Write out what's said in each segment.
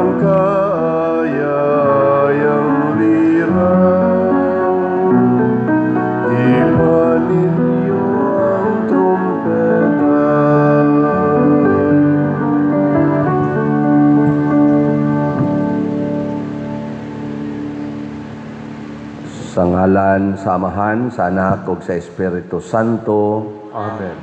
Ang kaayayang lirang. Iba ninyo ang trumpeta. Sa ngalan sa Amahan, sa Anak ug sa Espiritu Santo. Amen.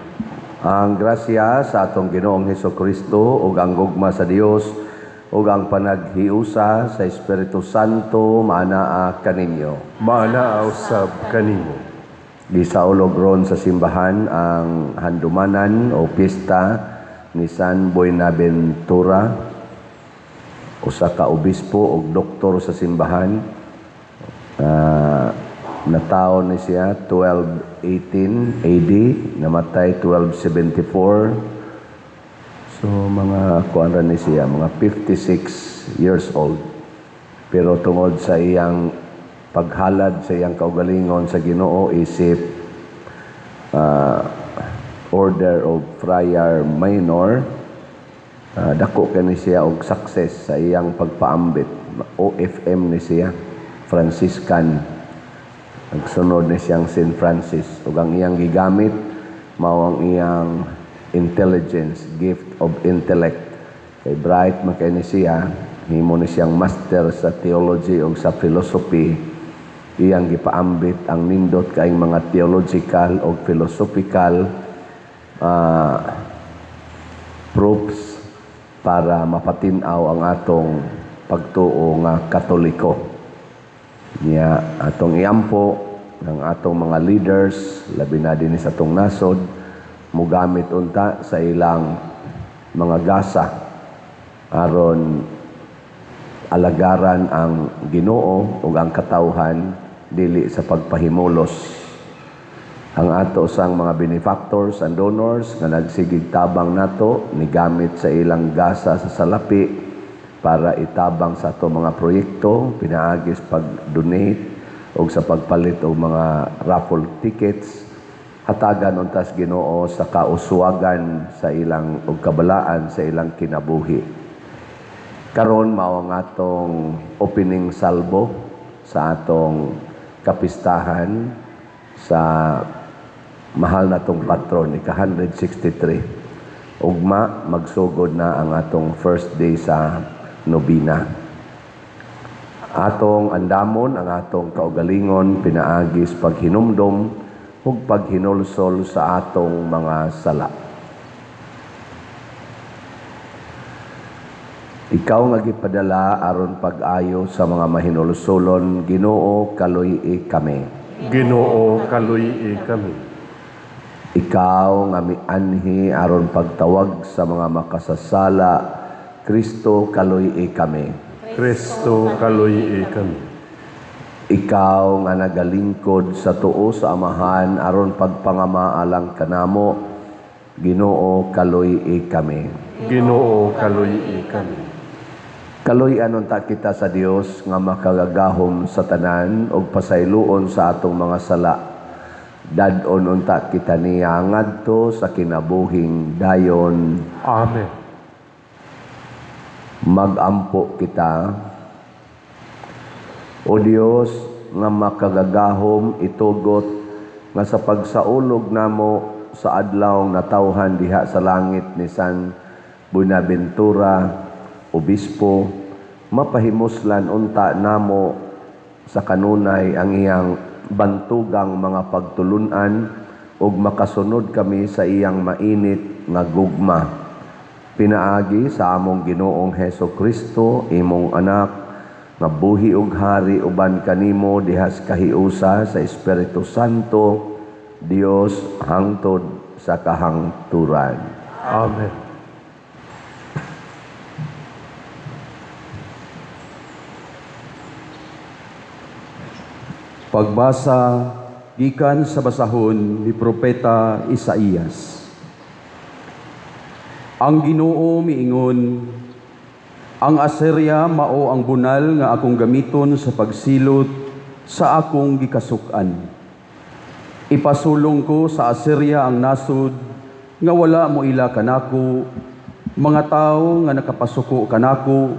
Ang grasya sa atong Ginoong Hesukristo ug ang gugma sa Dios ug ang panaghiusa sa Espiritu Santo maanaa kaninyo. Maanaa usab kanimo. Gisaulog ron sa simbahan ang handumanan o pista ni San Buenaventura, usa ka obispo ug doktor sa simbahan. Natawo ni siya 1218 AD, namatay 1274. So mga kuan ra ni siya, mga 56 years old. Pero tungod sa iyang paghalad sa iyang kaugalingon sa Ginoo isip Order of Friar Minor, dako kani siya og success sa iyang pagpaambit. OFM ni siya, Franciscan. Nagsunod ni siyang Saint Francis ug ang iyang gigamit mao ang iyang intelligence, gift of intellect. Kay bright man kay ni siya, himo ni siyang master sa theology ug sa philosophy. Iyang gipaambit ang nindot kaayong mga theological o philosophical proofs para mapatin-aw ang atong pagtuo nga Katoliko. Niya atong iampo ng atong mga leaders, labi na din sa atong nasod, mugamit unta sa ilang mga gasa aron alagaran ang Ginoo ug ang katawhan dili sa pagpahimulos. Ang ato sang mga benefactors and donors nga nagsigig tabang nato nigamit sa ilang gasa sa salapi para itabang sa ato mga proyekto, pinaagis pag-donate o sa pagpalit og mga raffle tickets. Hatagan untas Ginoo sa kauswagan sa ilang og kabalaan sa ilang kinabuhi. Karon mao ang atong opening salvo sa atong kapistahan sa mahal natong patron, ika-163. Ugma magsugod na ang atong first day sa nobina. Atong andamon ang atong kaugalingon pinaagis paghinumdom ug paghinulsol sa atong mga sala. Ikaw nga gipadala aron pag-ayo sa mga mahinulsolon, Ginoo, kaluy-i kami. Ginoo, kaluy-i kami. Ikaw nga mianhi aron pagtawag sa mga makasasala, Kristo, kaluy-i kami. Kristo, kaluy-i kami. Ikaw nga nagalingkod sa tuo sa Amahan aron pagpangamaalang kanamo, Ginoo, kaluy-i kami. Ginoo, kaluy-i kami. Kaluy-an unta kita sa Dios nga makagagahom sa tanan ug pasayloon sa atong mga sala. Dad-on unta kita niya ngadto sa kinabuhing dayon. Amen. Magampo kita. O Dios nga makagagahom, itugot nga sa pagsaulog namo sa adlaw natawhan diha sa langit ni San Buenaventura Obispo, mapahimuslan unta namo sa kanunay ang iyang bantugang mga pagtulunan ug makasunod kami sa iyang mainit nga gugma. Pinaagi sa among Ginoong Heso Kristo, imong anak, nga buhi ug hari uban kanimo dihas kahiusa sa Espiritu Santo, Dios hangtod sa kahangturan. Amen. Pagbasa gikan sa basahon ni Propeta Isaías. Ang Ginoo miingon, ang Assyria mao ang bunal nga akong gamiton sa pagsilot sa akong gikasuk-an. Ipasulong ko sa Assyria ang nasod nga wala mo ila kanako, mga tawo nga nakapasuko kanako,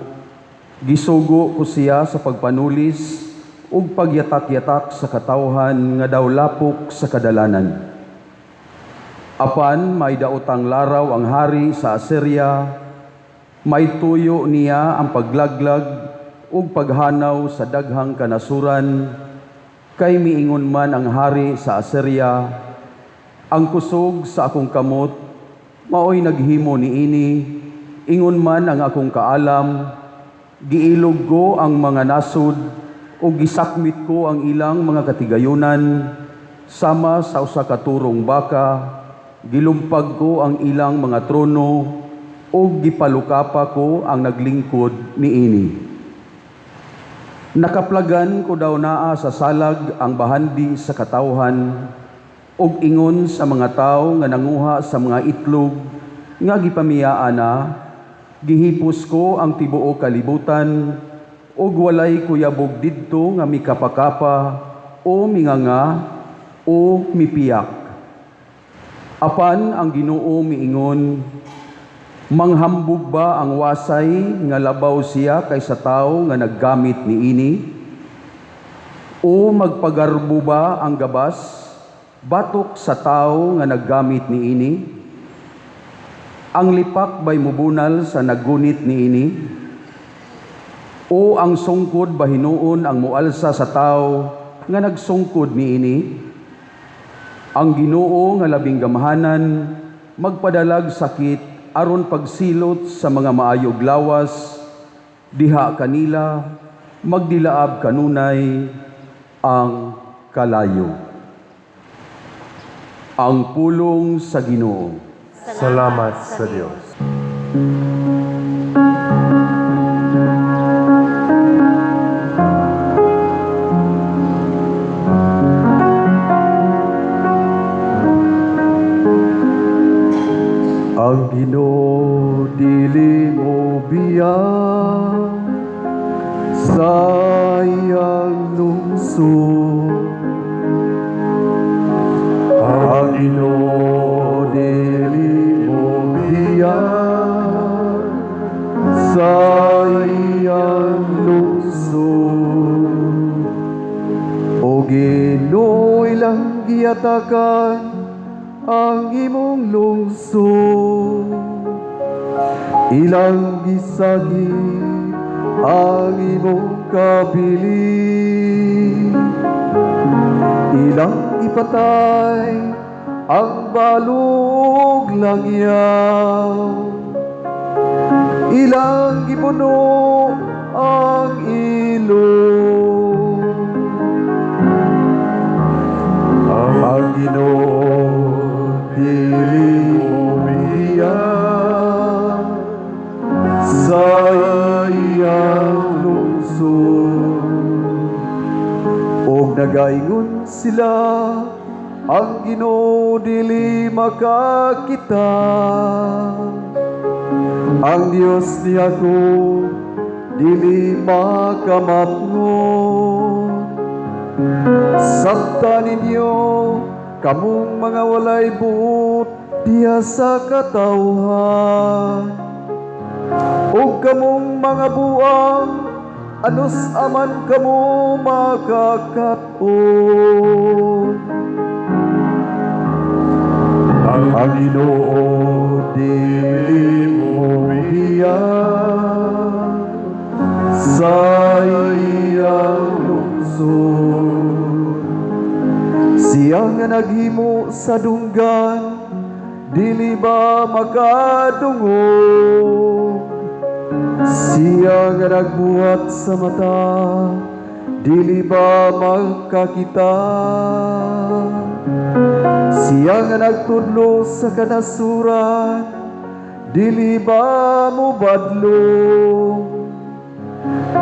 Gisugo ko siya sa pagpanulis ug pagyatak-yatak sa katawhan nga daw lapok sa kadalanan. Apan may daotang laraw ang hari sa Assyria, may tuyo niya ang paglaglag ug paghanaw sa daghang kanasuran, kay miingon man ang hari sa Assyria, ang kusog sa akong kamot maoy naghimo niini, ingon man ang akong kaalam, giilog ko ang mga nasud ug gisakmit ko ang ilang mga katigayunan, sama sa usa ka turong baka, gilumpag ko ang ilang mga trono ug gipalukapa ko ang naglingkod niini. Nakaplagan ko daw naa sa salag ang bahandi sa katawhan ug ingon sa mga tawo nga nanguha sa mga itlog nga gipamiyaan na, gihipos ko ang tibuok kalibutan ug walay kuyabog didto nga mikapakapa o minganga o mipiyak. Apan ang Ginoo miingon, manghambog ba ang wasay nga labaw siya kaysa tawo nga naggamit niini? O magpagarbo ba ang gabas batok sa tawo nga naggamit niini? Ang lipak ba'y mubunal sa naggunit niini? O ang sungkod ba hinuon ang mualsa sa tawo nga nagsungkod niini? Ang Ginoo nga labing gamhanan magpadalag sakit aron pagsilot sa mga maayog lawas, diha kanila magdilaab kanunay ang kalayo. Ang pulong sa Ginoo. Salamat sa Dios. Ang Ginoo dili mo biya sa iyang lungsod. Ang Ginoo dili mo biya sa iyang lungsod. O Ginoo, ilang giyatakan ang imong lungsod, ilang gisagit ang imong kabilin, ilang ipatay ang balog langyaw, ilang gipuno ang ilog. Ang Ginoo dili mo biya sa iyang lungsod. Og nagaingon sila, ang Ginoo dili makakita, ang Dios ni Jacob dili makamapngon. Sabta ninyo, kamong mga walay buot diha sa katawhan, ug kamong mga buang, anus aman kamo makakaton. Ang Ginoo dili mo biya sa iyang lungsod. Siya nga naghimo sa dunggan, dili ba makadungog? Siya nga nagbuhat sa mata, dili ba makakita? Siya nga nagtudlo sa kanasuran, dili ba mobadlong?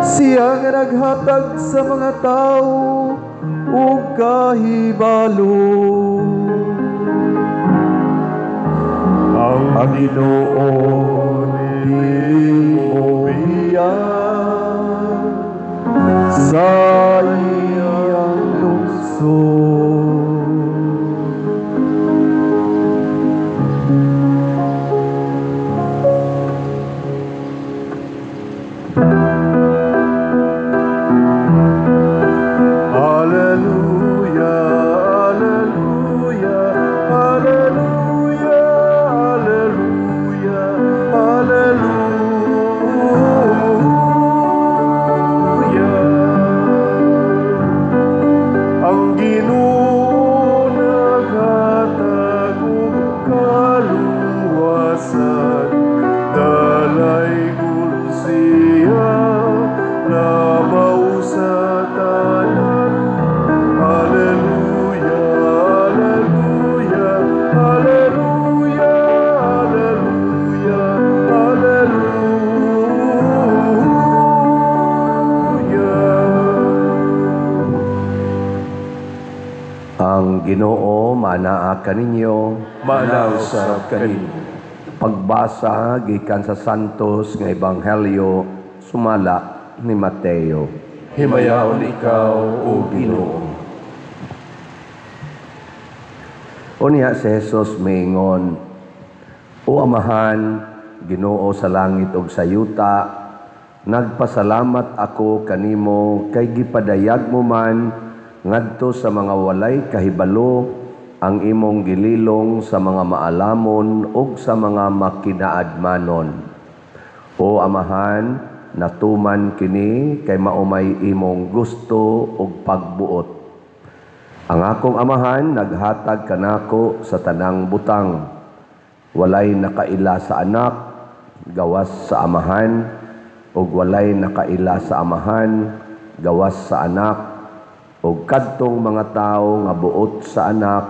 Siya nga naghatag sa mga tao og kahibalo. Ang Ginoo dili mo biya sa iyang lungsod. Ginoo manaa kaninyo. Maanaa usab kanimo. Pagbasa gikan sa Santos nga Ebanghelyo sumala ni Mateo. Himayaon ikaw, O Ginoo. Unya si Jesus miingon, "O Amahan, Ginoo sa langit ug sa yuta, nagpasalamat ako kanimo kay gipadayag mo man ngadto sa mga walay kahibalo ang imong gililong sa mga maalamon ug sa mga makinaadmanon. O Amahan, natuman kini kay maumay imong gusto ug pagbuot. Ang akong Amahan naghatag kanako sa tanang butang. Walay nakaila sa Anak gawas sa Amahan, ug walay nakaila sa Amahan gawas sa Anak, ug kadtong mga tawo nga buot sa Anak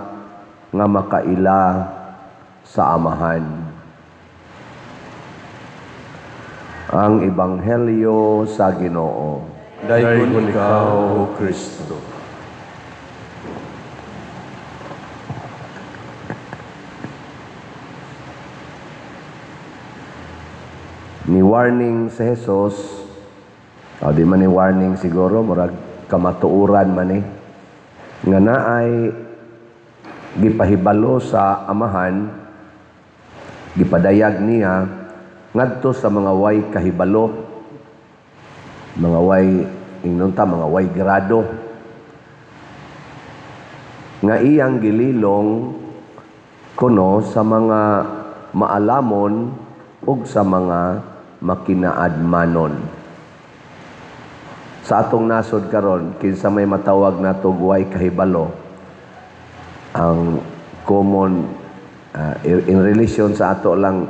nga makaila sa Amahan." Ang Ebanghelyo sa Ginoo. Daygon ikaw, O Kristo. Ni warning sa Jesus, o di man ni warning siguro, murag kamatuoran man ni, nga naay gipahibalo sa Amahan, gipadayag niya ngadto sa mga way kahibalo, mga way ingnon ta, mga way grado, nga iyang gililong kuno sa mga maalamon ug sa mga makinaadmanon. Sa atong nasod karon, kinsa may matawag nato way kahibalo, ang common in relation sa ato lang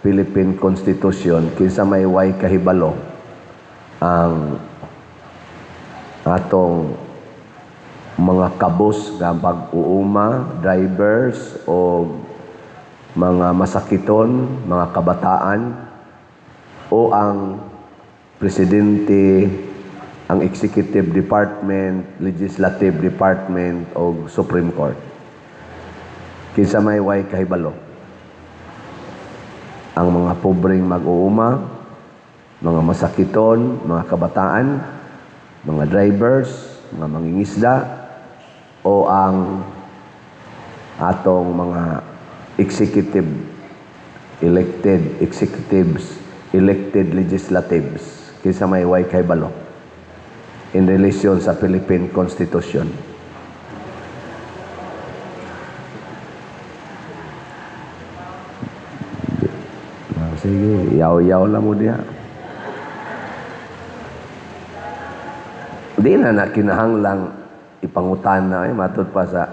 Philippine Constitution, kinsa may way kahibalo, ang atong mga kabus nga pag-uuma, drivers o mga masakiton, mga kabataan, o ang presidente, ang executive department, legislative department o Supreme Court. Kinsa may way kahibalo? Ang mga pobreng mag-uuma, mga masakiton, mga kabataan, mga drivers, mga mangingisda, o ang atong mga executive, elected executives, elected legislatives. Kinsa may way kahibalo in relation sa Philippine Constitution? Sige, yaw-yaw lang mo diha. Di na na kinahanglang ipangutan na, matud pa sa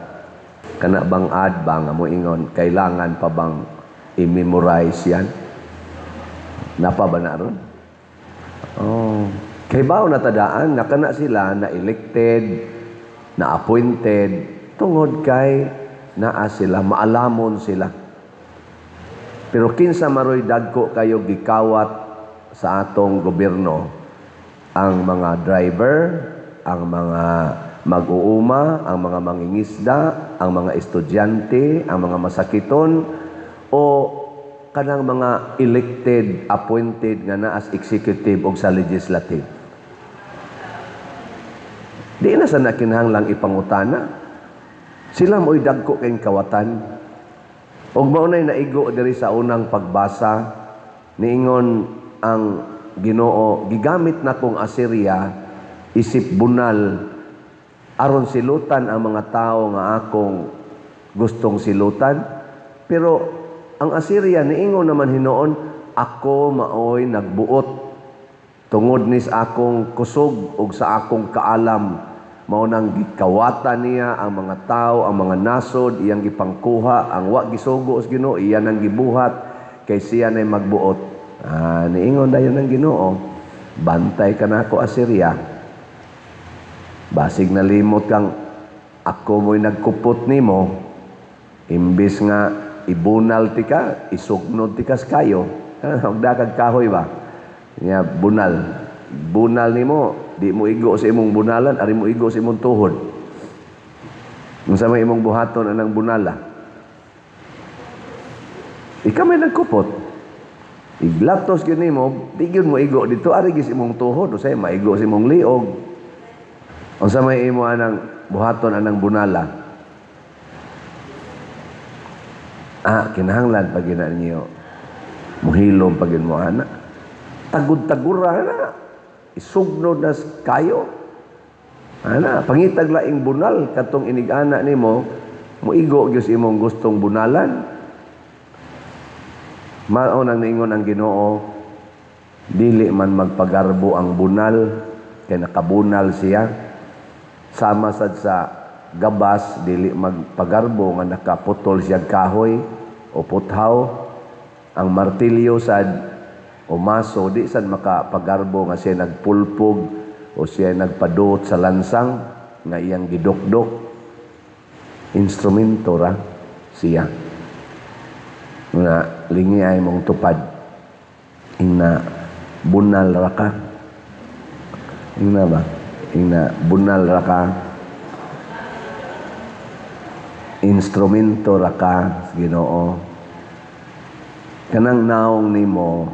kana bang ad ba nga moingon, kailangan pa bang i-memorize yan? Napa ba na ron? Oh. Kay bao natadaan, nakana sila na elected, na appointed, tungod kay naa sila, maalamon sila. Pero kinsa maroy dagko kayo gikawat sa atong gobyerno, ang mga driver, ang mga mag-uuma, ang mga mangingisda, ang mga estudyante, ang mga masakiton, o kanang mga elected, appointed nga naa sa executive o sa legislative. Di na sa nakinahanglang ipangutana. Sila mo'y dagko kayong kawatan. Og maunay naigo diri sa unang pagbasa, niingon ang Ginoo, gigamit na kong Assyria isip bunal aron silutan ang mga tao nga akong gustong silutan. Pero ang Assyria niingon naman hinuon, ako maoy nagbuot tungod nis akong kusog ug sa akong kaalam. Mao nang gikawatan niya ang mga tao, ang mga nasod, iyang gipangkuha, ang wa gisugo sa Ginoo, iya nang gibuhat kay siya nay magbuot. Niingon dayon ang Ginoo, bantay ka nako Assyria. Basig nalimot kang ako mo'y nagkupot nimo, imbis nga ibunal ti ka, isugnod ti kas kayo. Hugda kag kahoy ba? Nya bunal. Bunal nimo, di mo igo sa imong bunalan, ari mo igo sa imong tuhod. Unsa may imong buhaton anang bunala? Ikaw may nagkupot. Iglatos gyud nimo, di gyud mo igo dito, ari gyud sa imong tuhod, usay maigo sa imong liog. Unsa may imo anang buhaton anang bunala? Ah, kinahanglan pa gina niyo. Muhilom pa gyud mo ana. Tagud-tagura na. Isugnod na kayo. Ana, pangitag laing bunal katong inig-ana nimo, muigo gyud sa imong gustong bunalan. Mao nang niingon ang Ginoo, dili man magpagarbo ang bunal kay nakabunal siya. Sama sad sa gabas, dili magpagarbo nga nakaputol siya kahoy o puthaw. Ang martilyo sad o maso, di sad makapagarbo nga siya nagpulpog o siya nagpaduot sa lansang nga iyang gidukdok. Instrumento ra siya nga lingi ay mong tupad. Ingna bunal ra ka. Ingna ba? Ingna bunal ra ka. Instrumento ra ka sa Ginoo. Kanang naong nimo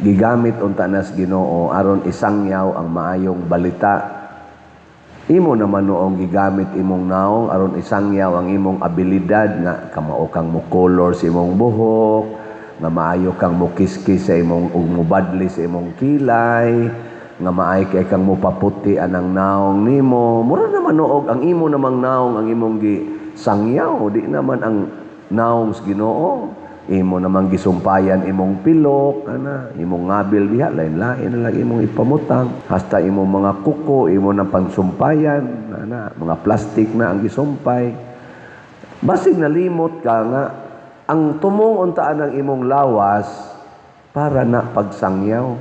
gigamit unta nas Ginoo aron isangyaw ang maayong balita. Imo naman noong gigamit imong naong aron isangyaw ang imong abilidad nga kamao kang mokolor sa imong buhok, nga maayo kang mokiskis sa imong ug mobadli sa imong kilay, nga maay kay kang mopaputi anang naong nimo. Mura naman noog ang imo namang naong ang imong gisangyaw, di naman ang naong sa Ginoo. Imo namang gisumpayan imong pilok, ana, imong ngabil diha, lain-lain na lang imong ipamutang. Hasta imong mga kuko, imo nang pangsumpayan, ana, mga plastic na ang gisumpay. Basig nalimot ka nga, ang tumong untaan ng imong lawas para na pagsangyaw.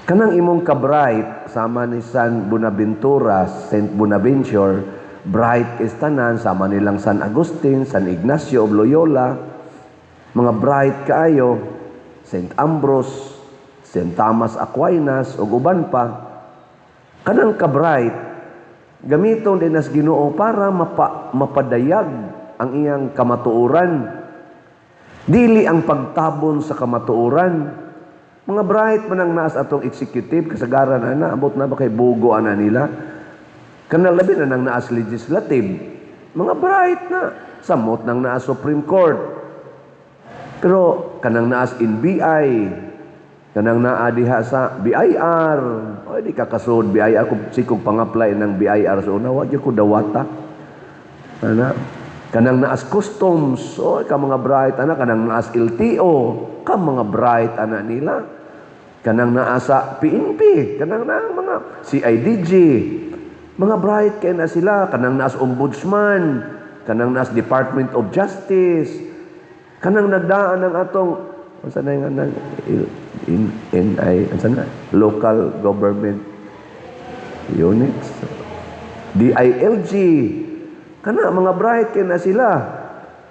Kanang imong ka-bright, sama ni San Bonaventura, Saint Bonaventure, bright is tanan, sama nilang San Agustin, San Ignacio of Loyola, mga bright kaayo, Saint Ambrose, Saint Thomas Aquinas, ug uban pa. Kanang ka-bright, gamiton din as Ginoo para mapadayag ang iyang kamatuoran. Dili ang pagtabon sa kamatuoran. Mga bright man ang naas atong executive, kasagaran ana, abot na ba kay bugo ana nila? Kanang labi na nang naas legislative, mga bright na, samot nang naas Supreme Court. Pero kanang naas NBI, kanang naa diha sa BIR, oy di ka kasud BIR kung sikog pang-apply ng BIR sa una, wa gyud ko dawata. Ana, kanang naas customs, oy ka mga bright ana, kanang naas LTO, ka mga bright ana nila. Kanang naa sa PNP, kanang naa mga CIDG, mga bright kay na sila, kanang naas ombudsman, kanang naas Department of Justice, kanang nagdaan ng atong unsa na nga nang in, NI, unsa na local government units, DILG, kana mga bright kay na sila.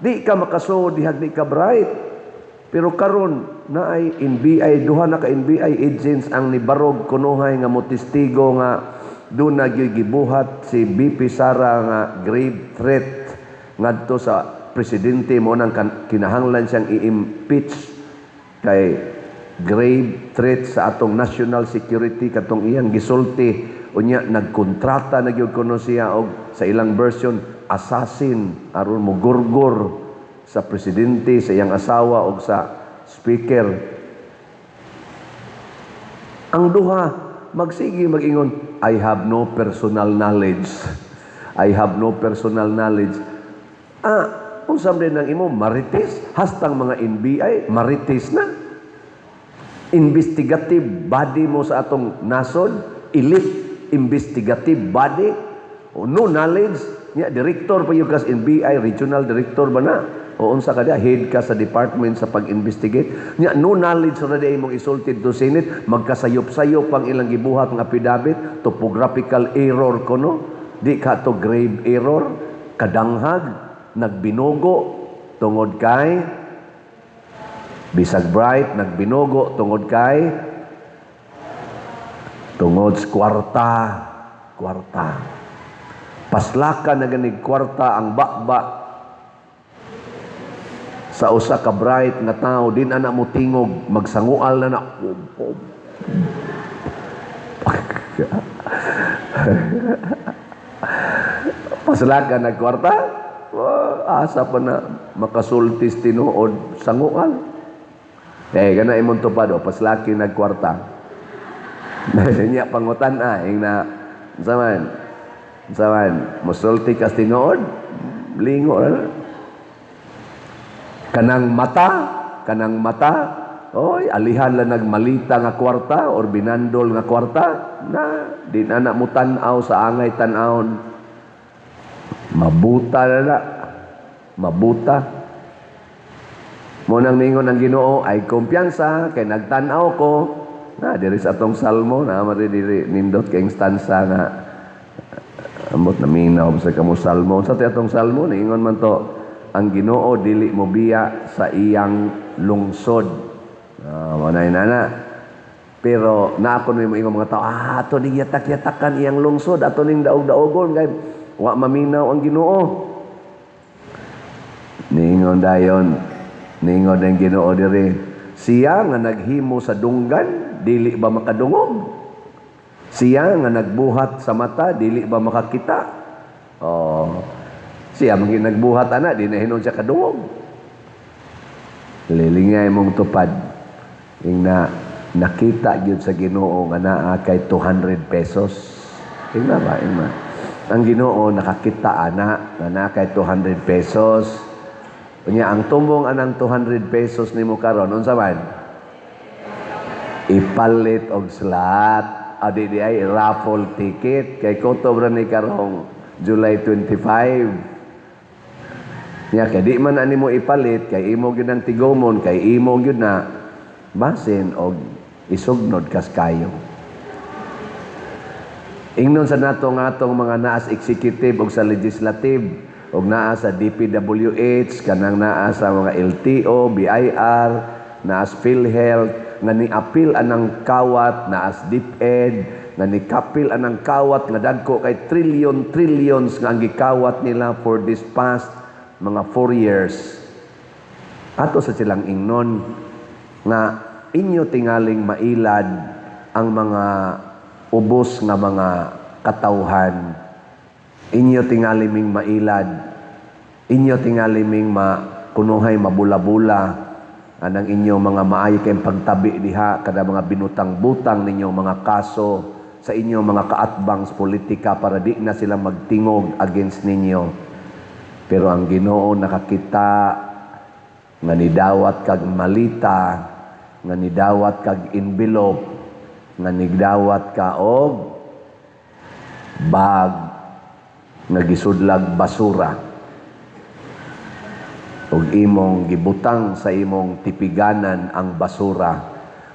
Di ka makasuod dihag di ka bright. Pero karon naay NBI, duha na ka NBI agents ang nibarog kunuhay nga motestigo nga doon na gyud gibuhat si BP Sara nga grave threat ngadto sa presidente mo nang kinahanglan siyang i-impeach kay grave threat sa atong national security katong iyang gisulti. Unya nagkontrata na gyud kuno siya og sa ilang version assassin aron mogurgor sa presidente, sa iyang asawa og sa speaker. Ang duha magsige mag-ingon, I have no personal knowledge. I have no personal knowledge. Unsa man ang imo marites, hastang mga NBI marites na. Investigative body mo sa atong nasod, elite investigative body, o no knowledge nya director pa gyud kas NBI, regional director ba na? O unsa ka diha, head ka sa department sa pag-investigate. Nya no knowledge ra di imong isulti to Senate, magkasayop-sayop ang ilang gibuhat nga affidavit, topographical error kuno, di ka to grave error, kadanghag, nagbinugo tungod kay bisag bright, nagbinugo tungod kay tungod sa kwarta, kwarta. Paslaka na ganig kwarta ang baba sa usa ka bright nga tao, di na na mo tingog, magsangual na na. Paslaka na kwarta, oh, asa pa na makasultis tinuod, sangual. Eh, gana imong tupad, o, paslaki nagkwarta. Nya pangutan ah, ing na, unsa man, unsa man, musulti kas tinuod, lingo na. Kanang mata, oy, alihan lang nagmalita nga kwarta or binandol nga kwarta, na, di na na mo tan-aw sa angay tan-awon. Mabuta na na. Mabuta. Mo nang ningon ang Ginoo ay kumpiyansa kay nagtan-aw ko. Na diri sa atong salmo na mari diri nindot kay stanza nga ambot na minaw sa kamo salmo. Sa atong salmo niingon man to ang Ginoo dili mo biya sa iyang lungsod. Ah, mo na nana. Pero na ako ni mo mga tao, ah, ato ning yatak-yatakan iyang lungsod, ato ning daog-daogon kay wa maminaw ang Ginoo. Niingon dayon, niingon ang Ginoo diri, siya nga naghimo sa dunggan, dili ba makadungog? Siya nga nagbuhat sa mata, dili ba makakita? Oh, siya man nagbuhat ana, di na hinon siya kadungog. Lilingay mong tupad. Ing na nakita gyud sa Ginoo nga naa kay 200 pesos. Ingna ba, ingna. Ang Ginoo nakakita ana nga naa kay 200 pesos. Unya ang tumbong anang 200 pesos nimo karon unsa man? Ipalit og slot. Adi di ay raffle ticket kay kutob ra ni karong July 25. Nya kay di man ani mo ipalit kay imo gyud ang tigomon kay imo gyud na basin og isugnod kas kayo. Ingnon sa nato nga atong mga naas executive og sa legislative og naa sa DPWH kanang naa sa mga LTO, BIR, naas PhilHealth nga ni-apil anang kawat, naas DepEd nga ni-apil anang kawat nga dagko kay trillion trillions nga ang gikawat nila for this past mga 4 years. Ato sa silang ingnon nga inyo tingaling mailad ang mga ubos nga mga katawhan. Inyo tingali ming mailad. Inyo tingali ming makunuhay mabula-bula anang inyo mga maayo kayong pagtabi diha kada mga binutang-butang ninyong mga kaso sa inyong mga kaatbang sa politika para di na sila magtingog against ninyo. Pero ang Ginoo nakakita nga nidawat kag malita, nga nidawat kag envelope, nga nidawat ka og bag nga gisudlag basura ug imong gibutang sa imong tipiganan ang basura,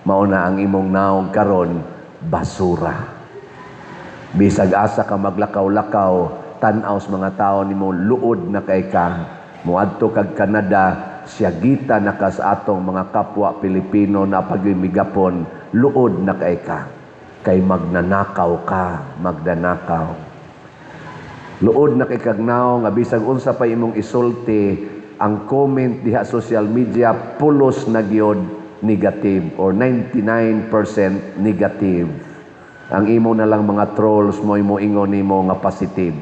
mao na ang imong naong karon basura. Bisag asa ka maglakaw-lakaw, tan-aw sa mga tao nimo luod na kay ka. Moadto kag Canada, siyagita na ka sa atong mga kapwa Pilipino na pagmigapon, luod na kay ka. Kay magnanakaw ka, magnanakaw. Luod na kay kag naong nga bisag unsa pa imong isulti, ang comment diha social media pulos na gyud negative or 99% negative. Ang imo na lang mga trolls mo imo ingon nimo nga positive.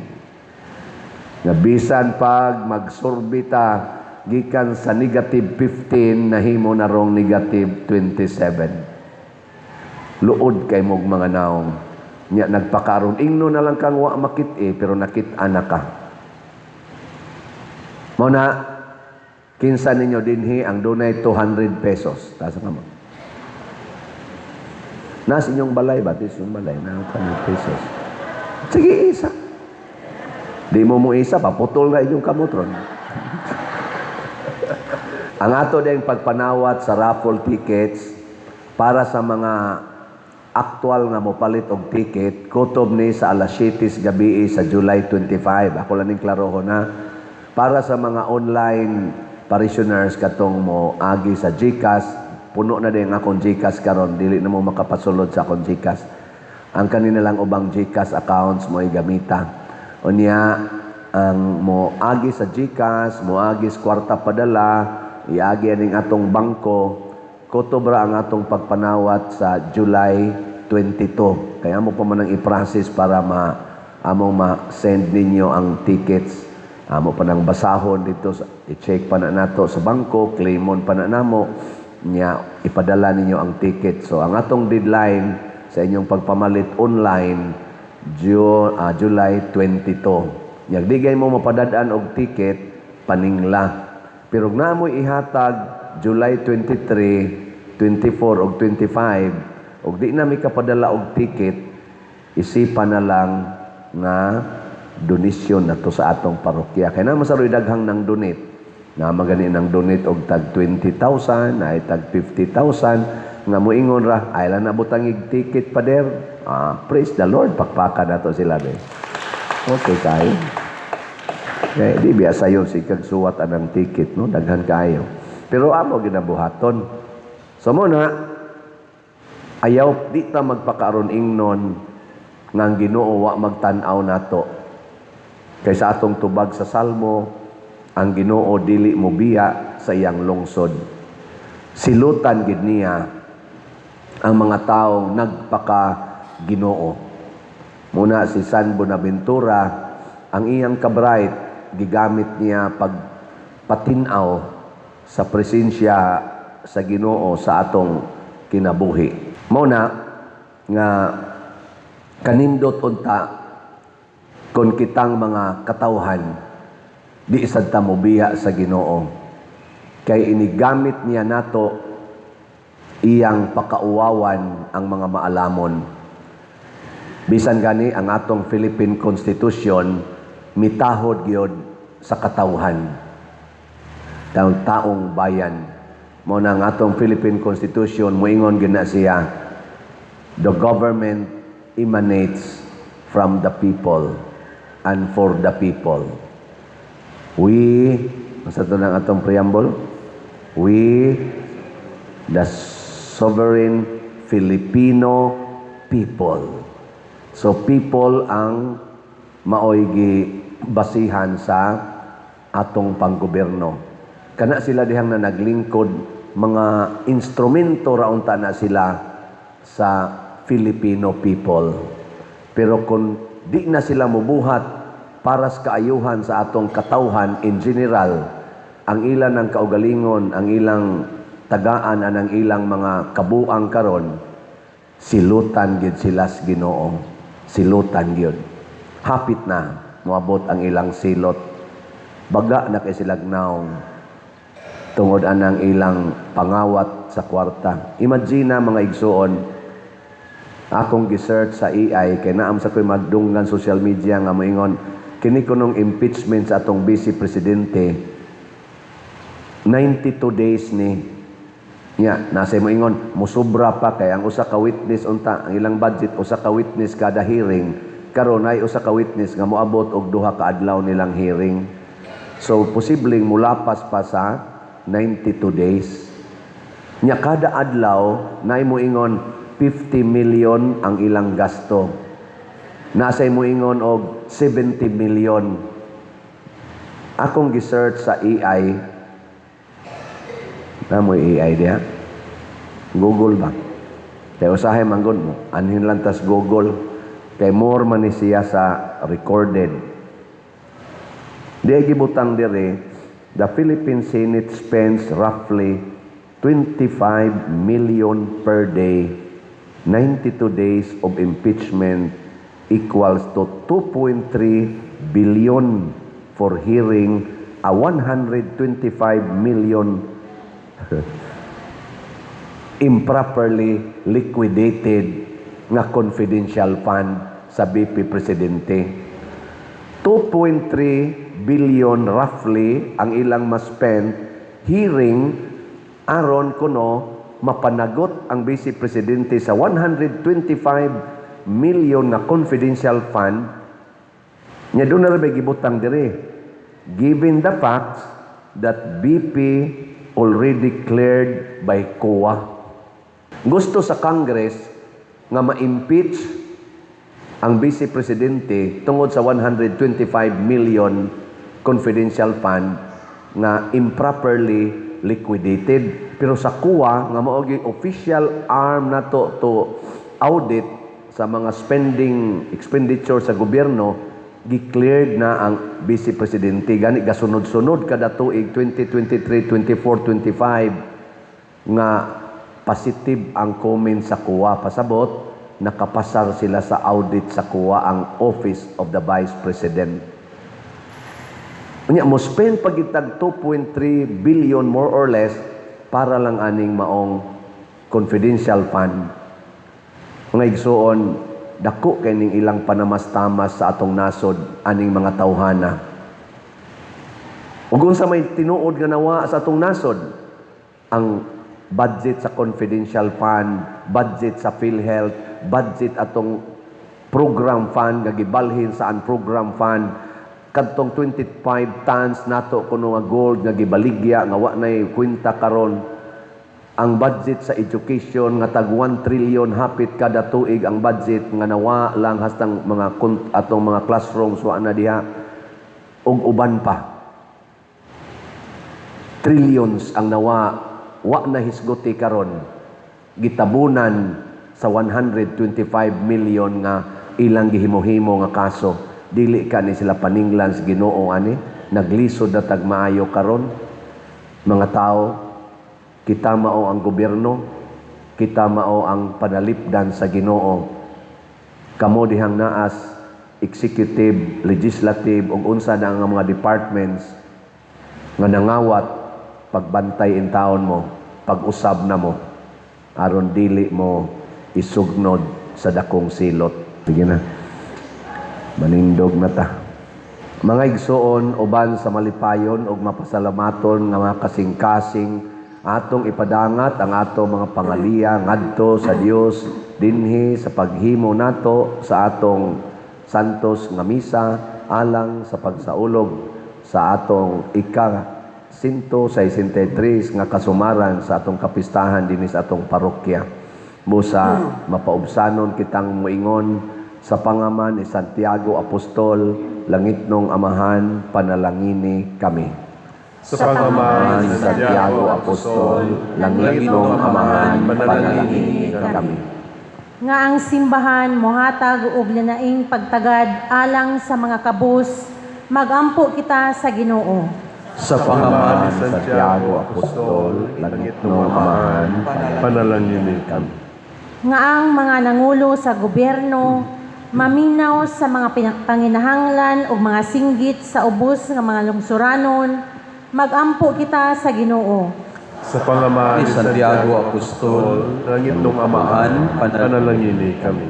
Nga bisan pag magsurbita gikan sa negative 15 nahimo na rong negative 27. Luod kay mog mga naong. Nya nagpakaron ingno na lang kang wa makit-i pero nakit-a na ka. Mao na kinsa ninyo dinhi ang dunay 200 pesos. Taas ang kamot. Nas inyong balay ba? Tis inyong balay na 200 pesos. Sige, isa. Di mo mo isa, paputol na inyong kamot ron. Ang ato din pagpanawat sa raffle tickets para sa mga aktual nga mopalit og ticket, kutob ni sa alas 7 sa gabi sa July 25. Ako lang ning klarohon na. Para sa mga online parishioners katong mo agi sa GCash, puno na din akong GCash karon, dili na mo makapasulod sa akong GCash. Ang kanina lang ubang GCash accounts mo gamita. Unya ang moagi sa GCash, moagi sa Kwarta Padala, iagi aning atong bangko, kutobra ang atong pagpanawat sa July 22. Kaya amo pa man ang i-process para ma among ma-send ninyo ang tickets. Amo pa nang basahon dito, i-check pa na nato sa bangko, claimon pa na namo, nya ipadala ninyo ang ticket. So ang atong deadline sa inyong pagpamalit online, July 22. Nya di gay mo mapadad-an og ticket, paningla. Pero kung naamoy ihatag July 23, 24 og 25 og di na mi kapadala og ticket, isipan na lang nga donasyon na to sa atong parokya. Kay naman sa daghang nang donate. Na magani nang donate og tag 20,000, ay tag 50,000 nga moingon ra, ay lang nabutang ig ticket, pader. Ah, praise the Lord, pakpakan nato sila be. Okay kayo. Kaya di biya sayon si kag suwat anang ticket, no, daghan kayo. Pero amo ginabuhaton. So mo na ayaw di ta magpakaaron ingnon nga ang Ginoo wa magtan-aw nato. Kay sa atong tubag sa Salmo, ang Ginoo dili mobiya sa iyang lungsod. Silutan gid niya ang mga taong nagpaka Ginoo. Muna si San Bonaventura, ang iyang kabright gigamit niya pag patinaw sa presensya sa Ginoo sa atong kinabuhi. Mao na nga kanindot unta kung kitang mga katawhan di sad ta mobiya sa Ginoo, kay inigamit niya nato iyang pakauwawan ang mga maalamon. Bisan gani ang atong Philippine Constitution mitahod gyud sa katawhan, taong taong bayan. Mo na ang atong Philippine Constitution moingon gyud na siya, "The government emanates from the people and for the people." We, masa to ng atong preamble? "We, the sovereign Filipino people." So people ang maoy basihan sa atong panggobyerno. Kana sila dihang na naglingkod, mga instrumento ra unta na sila sa Filipino people. Pero kung di na sila mubuhat para sa kaayuhan sa atong katawhan in general, ang ilan ng kaugalingon, ang ilang tagaan ang ilang mga kabuang karon, silutan gid sila sa Ginoo. Silutan gyud. Hapit na moabot ang ilang silot. Baga na kay sila naong tungod anang ilang pangawat sa kwarta. Imagine na, mga igsuon, akong gisearch sa AI kay naam sa ko'y magdunggan social media nga moingon kini kunong impeachment sa atong vice presidente 92 days ni. Nya nasa moingon musubra pa kay ang usa ka witness unta ang ilang budget, usa ka witness kada hearing. Karon ay usa ka witness nga moabot og 2 ka adlaw nilang hearing, so posibleng mulapas pa sa 92 days. Nya kada adlaw nay moingon 50 million ang ilang gasto. Nasa moingon og 70 million. Akong gisearch sa AI. Na mo AI diha? Google ba? Kay usahay manggod mo, anhin lang tas Google. Kay more man ni siya sa recorded. Di ay gibutang dire, the Philippine Senate spends roughly 25 million per day. 92 days of impeachment equals to 2.3 billion for hearing a 125 million improperly liquidated nga confidential fund sa BP Presidente. 2.3 billion roughly ang ilang ma-spend hearing aron kuno mapanagot ang Vice Presidente sa 125 million na confidential fund. Nya doon na rin gibutang dire, "Given the facts that BP already cleared by COA." Gusto sa Congress nga ma-impeach Ang Vice Presidente tungod sa 125 million confidential fund nga improperly liquidated. Pero sa COA nga mao gyud official arm nato to audit sa mga spending expenditure sa gobyerno, gi-cleared na ang Vice Presidente. Gani gasunod-sunod kada tuig 2023, 24, 25 nga positive ang comment sa COA, pasabot nakapasar sila sa audit sa COA, ang Office of the Vice President. Unya mo spend pagitag 2.3 billion more or less para lang aning maong confidential fund. Mga igsuon, dako kay ning ilang panamastamas sa atong nasod aning mga tawhana. Ug unsa may tinuod nga nawa sa atong nasod? Ang budget sa confidential fund, budget sa PhilHealth, budget atong program fund nga gibalhin sa program fund, kadtong 25 tons nato kuno nga gold nga gibaligya nga wa nay kwenta karon, ang budget sa education nga tag 1 trillion hapit kada tuig ang budget nga nawa lang hastang mga atong mga classrooms wa na diha, ug uban pa. Trillions ang nawa, wa na hisguti karon, gitabunan sa 125 million nga ilang gihimo-himo nga kaso. Dili ka ni sila paninglan sa Ginoo ani? Naglisod na tag maayo karon. Mga tao, kita mao ang gobyerno, kita mao ang panalipdan sa Ginoo. Kamo dihang naas executive, legislative ug unsa na ang mga departments nga nangawat, pagbantay in taon mo, pag-usab na mo aron dili mo isugnod sa dakong silot. Sige na. Manindog na ta. Mga igsuon, uban sa malipayon ug mapasalamaton nga mga kasing-kasing, atong ipadangat ang ato mga pangaliya ngadto sa Dios dinhi sa paghimo nato sa atong santos nga misa alang sa pagsaulog sa atong ika 163 nga kasumaran sa atong kapistahan dinhi sa atong parokya. Busa mapaubsanon kitang moingon sa pangaman ni Santiago Apostol: Langitnong Amahan, panalangini kami. Sa pangamahan ni Santiago Apostol, Langitnong Amahan, panalangini kami. Nga ang simbahan mohatag og lanaing pagtagad alang sa mga kabus, magampo kita sa Ginoo. Sa pangamahan ni Santiago Apostol, Langitnong Amahan, panalangini kami. Nga ang mga nangulo sa gobyerno maminaw sa mga panginahanglan ug mga singgit sa ubos nga mga lungsuranon, magampo kita sa Ginoo. Sa pangamahan ni Santiago Apostol, Langitnong Amahan, panalangini kami.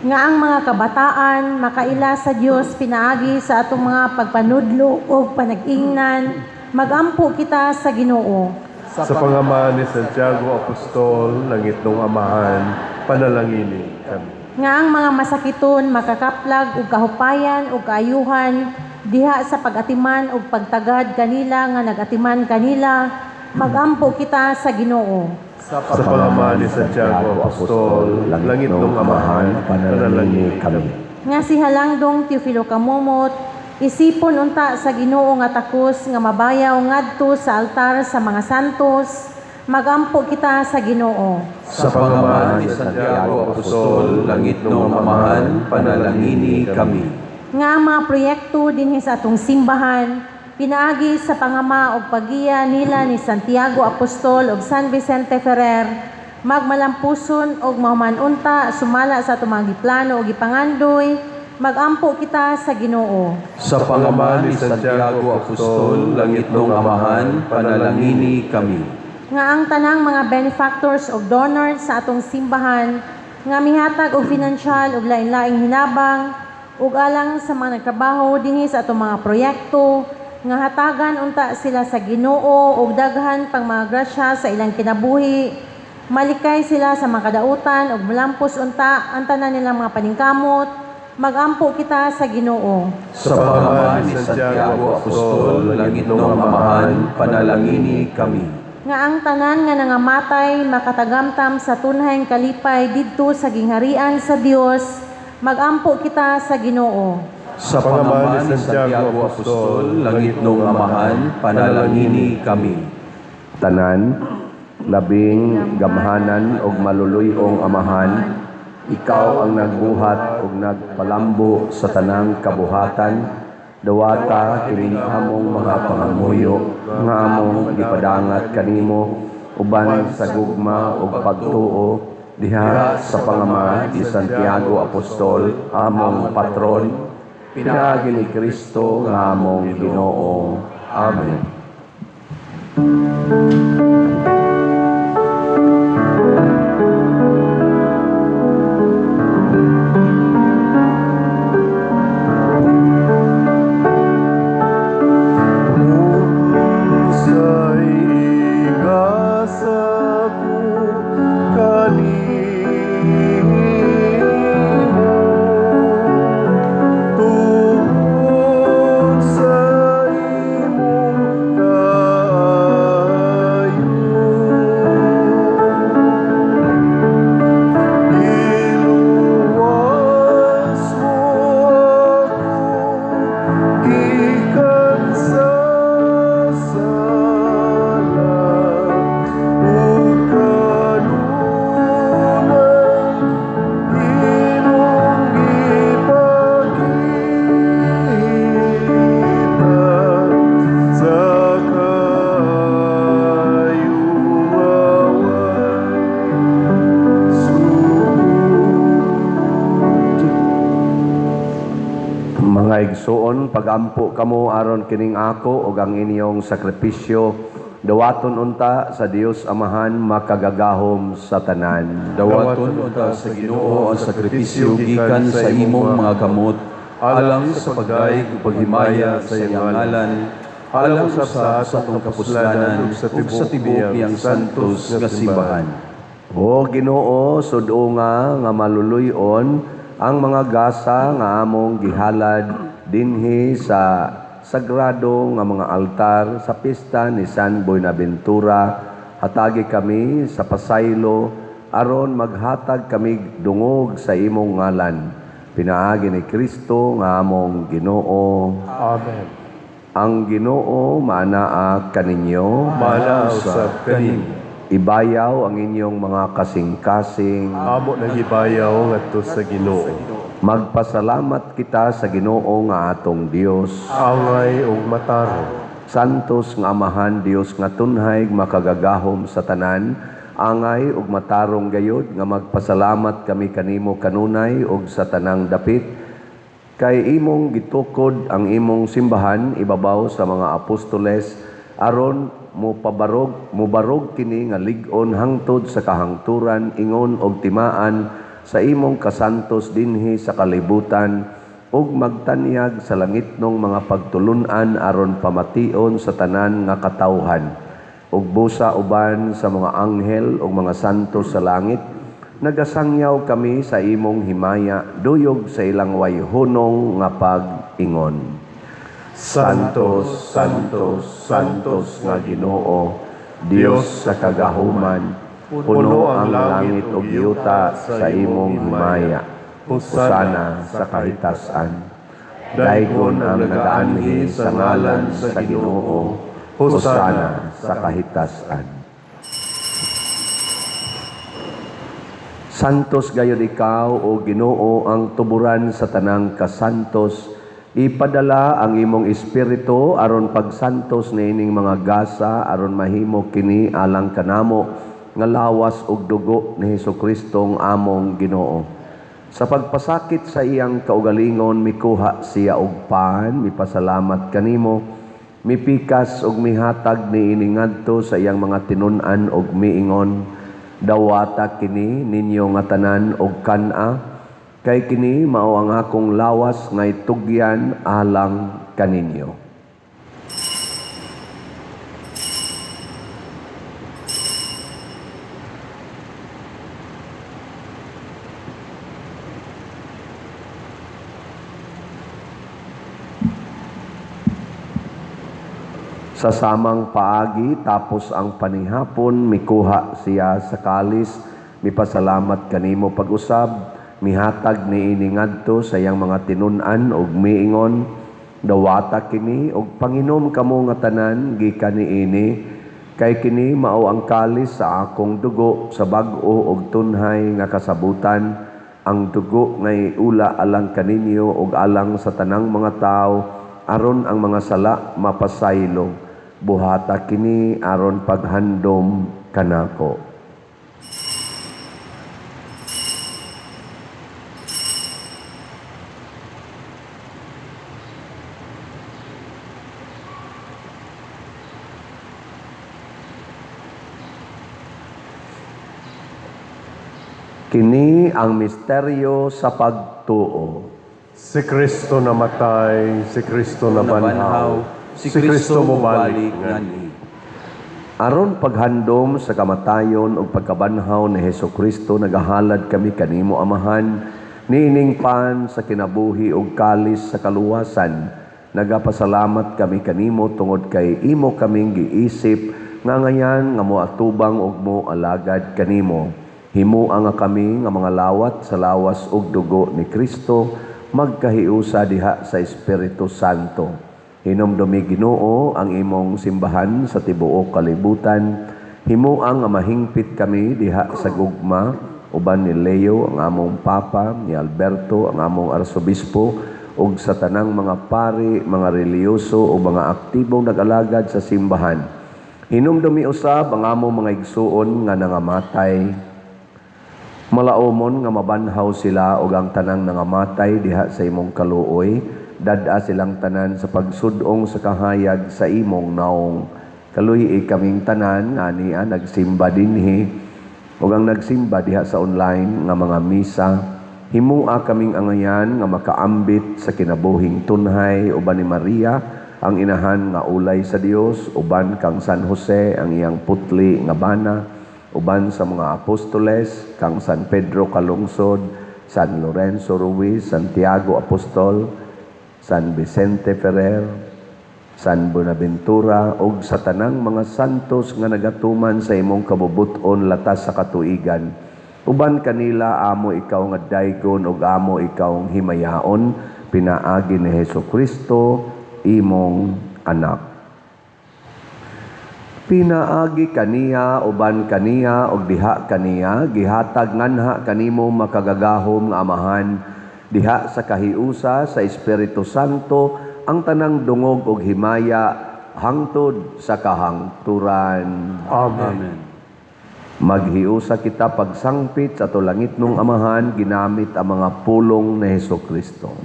Nga ang mga kabataan makaila sa Dios pinaagi sa atong mga pagpanudlo ug panag-ingnan, magampo kita sa Ginoo. Sa pangamahan ni Santiago Apostol, Langitnong Amahan, panalangini kami. Nga ang mga masakiton makakaplag og kahupayan ug kaayuhan diha sa pag-atiman ug pagtagad kanila nga nag-atiman kanila, magampo kita sa Ginoo. Sa pangamahan ni Santiago Apostol, Langitnong Amahan, panalangini kami. Nga si Halangdong Teofilo Camomot isipon unta sa Ginoo nga takos nga mabayaw ngadto sa altar sa mga santos, magampo kita sa Ginoo. Sa pangamahan ni Santiago Apostol, Langitnong Amahan, panalangini kami. Nga ang mga proyekto dinhi sa atong simbahan pinaagi sa pangama og paggiya nila ni Santiago Apostol ug San Vicente Ferrer magmalampuson og mahuman unta sumala sa atong mga giplano ug gipangandoy, magampo kita sa Ginoo. Sa pangamahan ni Santiago Apostol, Langitnong Amahan, panalangini kami. Nga ang tanang mga benefactors ug donors sa atong simbahan nga mihatag og financial ug lain-laing hinabang ug alang sa mga nagtrabaho dinhi sa atong mga proyekto, nga hatagan unta sila sa Ginoo og daghan pang mga grasya sa ilang kinabuhi, malikay sila sa mga kadautan ug molampos unta ang tanan nilang mga paningkamot, magampo kita sa Ginoo. Sa pangamahan ni Santiago Apostol, Langitnong Amahan, panalangini kami. Nga ang tanan nga nangamatay makatagamtam sa tunhayng kalipay didto sa gingharian sa Dios, Magampo kita sa Ginoo. Sa pangama ni Santiago Apostol, langitnong Amahan, panalangini kami. Tanan, labing gamhanan og maluluy-ong Amahan, ikaw ang nagbuhat ug nagpalambo sa tanang kabuhatan. Dawata kining among mga pangamuyo nga among gipadangat kanimo uban sa gugma ug pagtuo diha sa pangama ni Santiago Apostol, among patron, pinaagi ni Kristo nga among Ginoo. Amen. Unsay igasa ko kanimo tungod sa imong kaayo? Iluwas mo ako gikan sa sala ug kanunay imong gipakita sa kaayo nga way sukod. Mga igsuon, pagampo kamo aron kining ako ug ang inyong sakripisyo dawaton unta sa Dios Amahan makagagahom sa tanan. Dawaton unta sa Ginoo ang sakripisyo gikan sa imong mga kamot, alang sa pagdayeg ug paghimaya sa iyang ngalan, alang usab sa atong kapuslanan ug sa tibuok niyang santos nga simbahan. O Ginoo, sud-unga nga maluluy-on ang mga gasa nga among gihalad dinhi sa sagrado nga mga altar sa pista ni San Buenaventura. Hatagi kami sa pasaylo aron maghatag kami dungog sa imong ngalan. Pinaagi ni Kristo nga among Ginoo. Amen. Ang Ginoo maanaa kaninyo. Mana usab kanimo. Ibayaw ang inyong mga kasing-kasing. Amo nang ibayaw ngadto sa Ginoo. Magpasalamat kita sa Ginoo nga atong Dios. Angay ug matarong. Santos nga Amahan, Dios nga tunhay makagagahom sa tanan, angay ug matarong gayod nga magpasalamat kami kanimo kanunay ug sa tanang dapit, kay imong gitukod ang imong simbahan ibabaw sa mga apostoles aron mopabarog mobarog kini nga lig-on hangtod sa kahangturan ingon og timaan sa imong kasantos dinhi sa kalibutan ug magtanyag sa langitnong mga pagtulun-an aron pamation sa tanan nga katawhan, ug busa uban sa mga anghel ug mga santos sa langit nagasangyaw kami sa imong himaya duyog sa ilang wayhunong nga pag-ingon. Santos, Santos, Santos nga Ginoo, Dios sa kagahuman, puno ang langit ug yuta sa imong himaya. Hosana sa kahitasan. Daygon ang nagaanhi sa ngalan sa Ginoo. Hosana sa kahitasan. Santos gayod ikaw, o Ginoo, ang tuburan sa tanang kasantos. Ipadala ang imong espiritu aron pagsantos niining mga gasa aron mahimo kini alang kanamo nga lawas ug dugo ni Hesukristo among Ginoo. Sa pagpasakit sa iyang kaugalingon, mikuha siya og pan, mipasalamat kanimo, mipikas ug mihatag niini ngadto sa iyang mga tinun-an ug miingon: "Dawata kini ninyo nga tanan og kan-a, kay kini mao ang akong lawas nga itugyan alang kaninyo." Sa samang paagi, tapos ang panihapon, mikuha siya sa kalis, mipasalamat kanimo pag-usab, Mihatag niini ngadto sa iyang mga tinun-an ug miingon, "Dawata kini ug panginom kamo nga tanan gikan niini, kay kini mao ang kalis sa akong dugo sa bag-o ug tunhay nga kasabutan, ang dugo nga iula alang kaninyo ug alang sa tanang mga tawo aron ang mga sala mapasaylo. Buhata kini aron paghandom kanako." Kini ang misteryo sa pagtuo. Si Kristo namatay, si Kristo nabanhaw, si Kristo mobalik nganhi. Aron paghandom sa kamatayon ug pagkabanhaw ni Hesus Kristo, nagahalad kami kanimo, Amahan, niining pan sa kinabuhi ug kalis sa kaluwasan. Nagapasalamat kami kanimo tungod kay imo kaming giisip nga ngayan nga moatubang ug moalagad kanimo. Himoa nga kami nga mga lawat sa lawas ug dugo ni Kristo magkahiusa diha sa Espiritu Santo. Hinumdumi, Ginoo, ang imong simbahan sa tibuok kalibutan. Himoa nga mahingpit kami diha sa gugma uban ni Leo ang among Papa, ni Alberto ang among Arsobispo, ug sa tanang mga pari, mga relihiyoso o mga aktibong nag-alagad sa simbahan. Hinumdumi usab ang among mga igsuon nga nangamatay. Malaomon nga mabanhaw sila ug ang tanang nangamatay diha sa imong kaluoy, dad-a silang tanan sa pagsudong sa kahayag sa imong naong. Kaluy-i kaming tanan nga ania nagsimba dinhi ug ang nagsimba diha sa online nga mga misa. Himoa kaming angayan nga makaambit sa kinabuhing tunhay uban ni Maria ang inahan nga ulay sa Dios, uban kang San Jose ang iyang putli nga bana, uban sa mga apostoles, kang San Pedro Calungsod, San Lorenzo Ruiz, Santiago Apostol, San Vicente Ferrer, San Buenaventura, ug sa tanang mga santos nga nagatuman sa imong kabubut-on latas sa katuigan. Uban kanila amo ikaw nga daygon ug amo ikaw himayaon pinaagi ni Hesus Kristo imong anak. Pinaagi kaniya, uban kaniya, ug diha kaniya, gihatag nganha kanimo makagagahom nga Amahan, diha sa kahiusa sa Espiritu Santo, ang tanang dungog ug himaya hangtod sa kahangturan. Amen. Amen. Maghiusa kita pagsangpit sa ato langitnong Amahan ginamit ang mga pulong ni Hesus Kristo.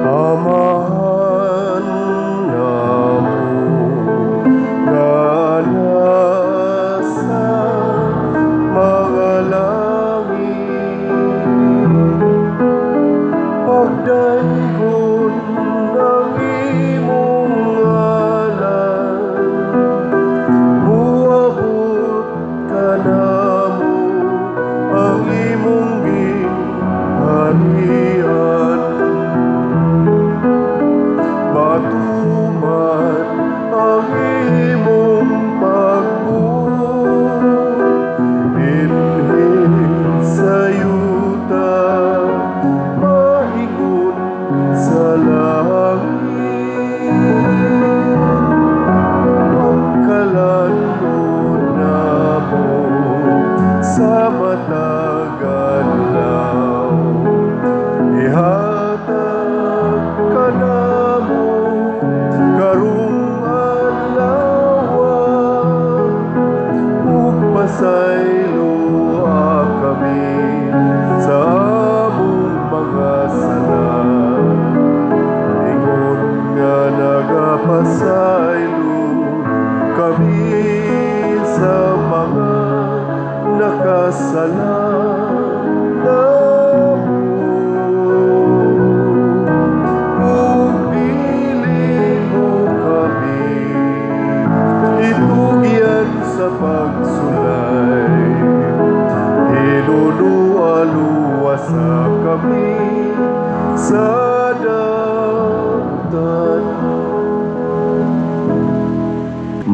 Amahan namo nga nasa mga langit, pagdaygon ang imong ngalan, muabot kanamo ang imong gingharian, matuman ang imong pagbuot dinhi sa yuta maingon sa langit. Pagkalan-on namo sa matag adlaw, ihatag kanamo karong adlaw, ug pasayloa kami sa among mga sala, ingon nga nagapasaylo kami sa mga nakasala namo, ug dili mo kami itugyan sa pagsulay, hinunua luwasa kami sa daotan.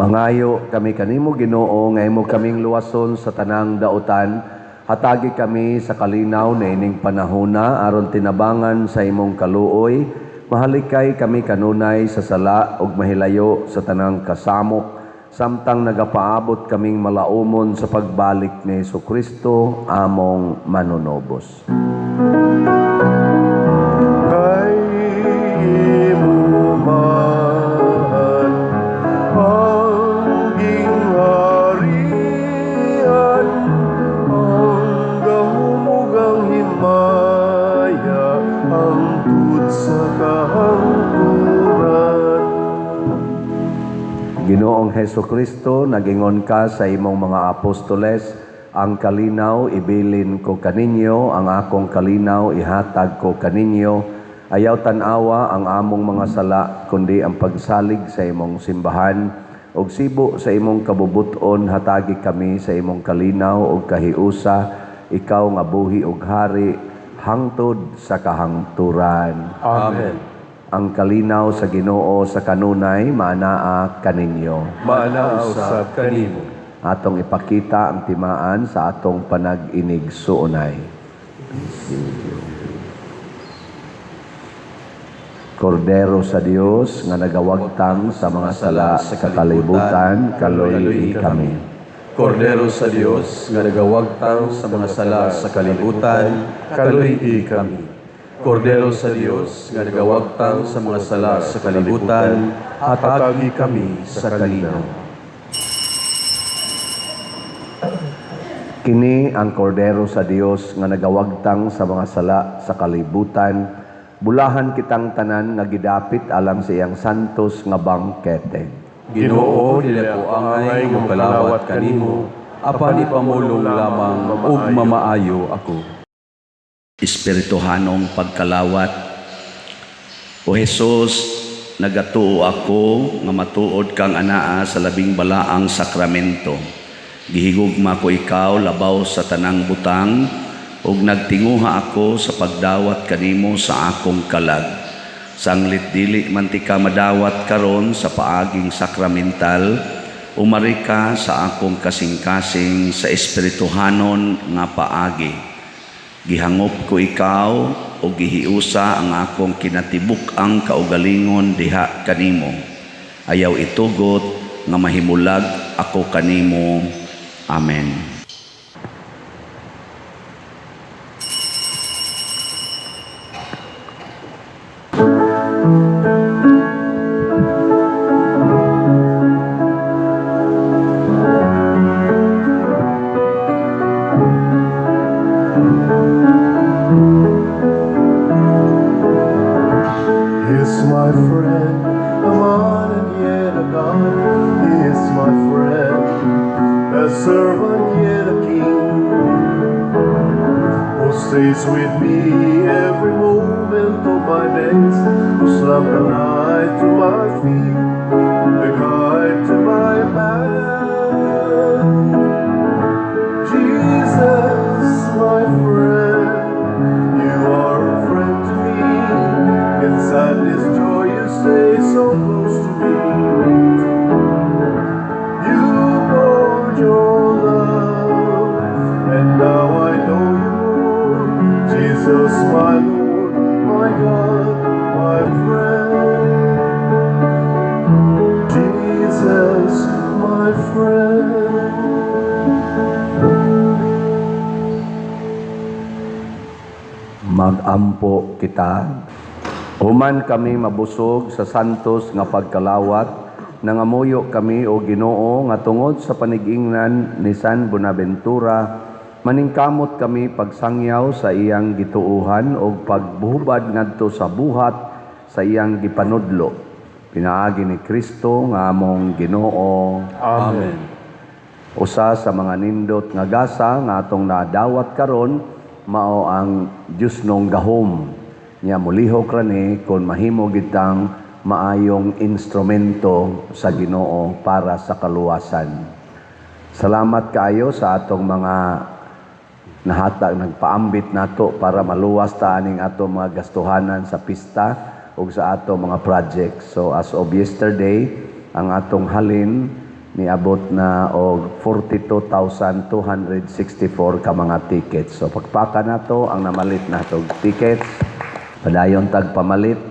Mangayo kami kanimo, Ginoo, nga imo kaming luwason sa tanang dautan. Hatagi kami sa kalinaw niining panahona aron tinabangan sa imong kaluoy. Mahalikay kami kanunay sa sala ug mahilayo sa tanang kasamok samtang nagapaabot kaming malaumon sa pagbalik ni Kristo among manunobos. Kay imo man ang gingharian, ang gahom ug ang himaya, hangtod sa kahangturan. Ginoong Heso Kristo, nagingon ka sa imong mga apostoles, "Ang kalinaw ibilin ko kaninyo, ang akong kalinaw ihatag ko kaninyo. Ayaw tan-awa ang among mga sala, kundi ang pagsalig sa imong simbahan. Ug sibo sa imong kabubuton, hatagi kami sa imong kalinaw ug kahiusa, ikaw nga buhi ug hari hangtod sa kahangturan." Amen. Ang kalinaw sa Ginoo sa kanunay maanaa kaninyo. Maanaa usab kanimo. Atong ipakita ang timaan sa atong panag-inigsuonay. Kordero sa Dios nga nagawagtang sa mga sala sa kalibutan, kaluy kami. Kordero sa Dios nga nagawagtang sa mga sala sa kalibutan, kaluy kami. Kordero sa Dios nga nagawagtang sa mga sala sa kalibutan, hatagi kami sa kalinaw. Kini ang Kordero sa Dios nga nagawagtang sa mga sala sa kalibutan. Bulahan kitang tanan nga gidapit alang sa iyang santos nga bangkete. Ginoo, dili ko angay nga mokalawat kanimo, apan ipamulong lamang ug mamaayo ako. Espirituhanong pagkalawat. O Jesus, nagatuo ako nga matuod kang anaa sa labing balaang sakramento. Gihigugma ko ikaw labaw sa tanang butang ug nagtinguha ako sa pagdawat kanimo sa akong kalag. Sanglit dili man tika madawat karon sa paaging sakramental, umari ka sa akong kasing-kasing sa espirituhanon nga paagi. Gihangop ko ikaw o gihiusa ang akong kinatibuk-ang kaugalingon diha kanimo. Ayaw itugot nga mahimulag ako kanimo. Amen. He is my friend, a man and yet a God. He is my friend, a servant yet a king, who stays with me every moment of my days, whose lamp and light to my feet, the guide to my path. Jesus, my friend, you are a friend to me. In sadness, joy, you stay so close to me. You poured your love, and now I know you more. Jesus, my Lord, my God, my friend. Jesus, my friend. Magampo kita. Human kami mabusog sa santos nga pagkalawat, nangamuyo kami, o Ginoo, nga tungod sa panigingnan ni San Bonaventura, maningkamot kami pagsangyaw sa iyang gituuhan o pagbuhubad ngadto sa buhat sa iyang gipanudlo. Pinaagi ni Kristo nga among Ginoo. Amen. Usa sa mga nindot nga gasa nga atong nadawat karon mao ang Diyosnong gahom. Nya mulihok ra ni kon mahimo gitang maayong instrumento sa Ginoo para sa kaluwasan. Salamat kaayo sa atong mga nahatag, nagpaambit nato para maluwas ta aning atong mga gastuhanan sa pista ug sa atong mga projects. So as of yesterday, ang atong halin Niabot na og 42,264 ka mga tickets. So pagpaka nato ang namalit nato og tickets. Padayon tag pamalit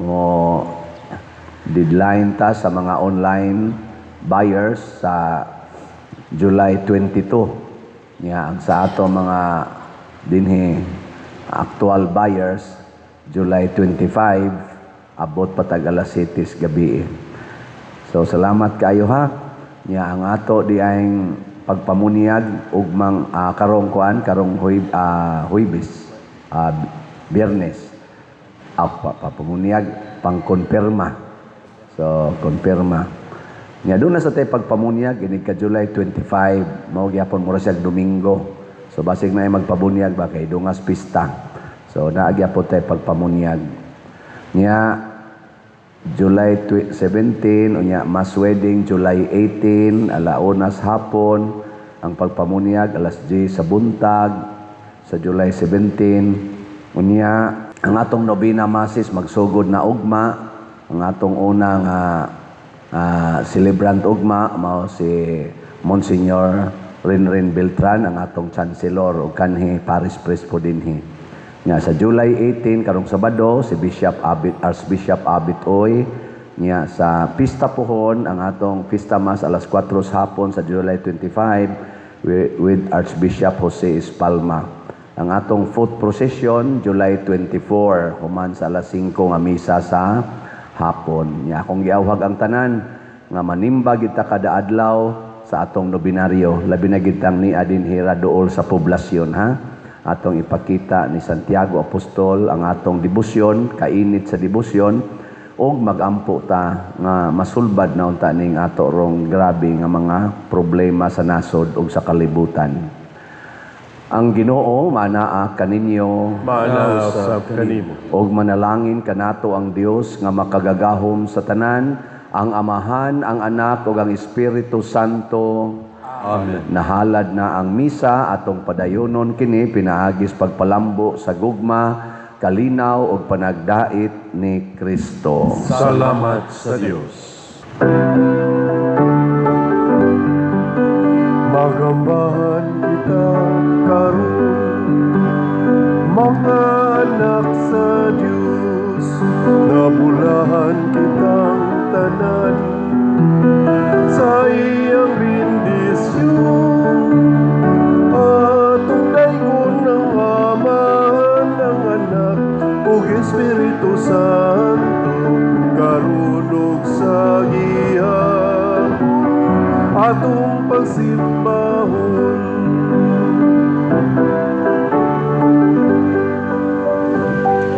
mo, deadline ta sa mga online buyers sa July 22. Nya ang sa ato mga dinhi actual buyers, July 25, abot pa tag alas 7 gabi. So salamat kayo ha. Nya ang ato di ang pagpamunyag ugmang karong kuan, karong Huwebes, Biyernes. Papamunyag pangkonpirma. So konpirma. Nya doon na sa tay pagpamunyag inig ka July 25, mao gyapon mura siya Domingo. So basig na ay magpabunyag ba kay dungas pista. So naa gyapon tay pagpamunyag. Nya July 17, unya mass wedding July 18, alaunas hapon, ang pagpamunyag alas 10 sa buntag sa July 17. Unya ang atong nobena masses magsugod na ugma. Ang atong unang celebrant ugma mao si Monsignor Rinrin Beltran, ang atong chancellor ug kanhi parish priest po dinhi. Nya sa July 18, karong Sabado, si Bishop Abit, Archbishop Abit Oy. Nya sa pista pohon, ang atong pista mass alas 4 sa hapon sa July 25 with Archbishop Jose Espalma. Ang atong foot procession July 24 human sa alas 5 nga misa sa hapon. Nya akong giawhag ang tanan nga manimba kita kada adlaw sa atong nobinaryo, labi na gid ang nia dinhi ra duol sa poblasyon ha. Atong ipakita ni Santiago Apostol ang atong debosyon, kainit sa debosyon, ug magampo ta nga masulbad na unta ning ato rong grabe nga mga problema sa nasod ug sa kalibutan. Ang Ginoo manaa kaninyo. Maana usab kanimo. Ug manalangin kanato ang Dios nga makagagahom sa tanan, ang Amahan, ang Anak ug ang Espiritu Santo. Amen. Nahalad na ang misa, atong padayonon kini pinaagis pagpalambo sa gugma, kalinaw ug panagdait ni Kristo. Salamat sa Dios. Magambahan kita karon, mga anak sa Dios, nabulahan kitang tanan sa iyang bendisyon. Atong daygon ang Amahan, ang Anak ug Espiritu Santo, karon ug sa gihapon, atong pagsimba.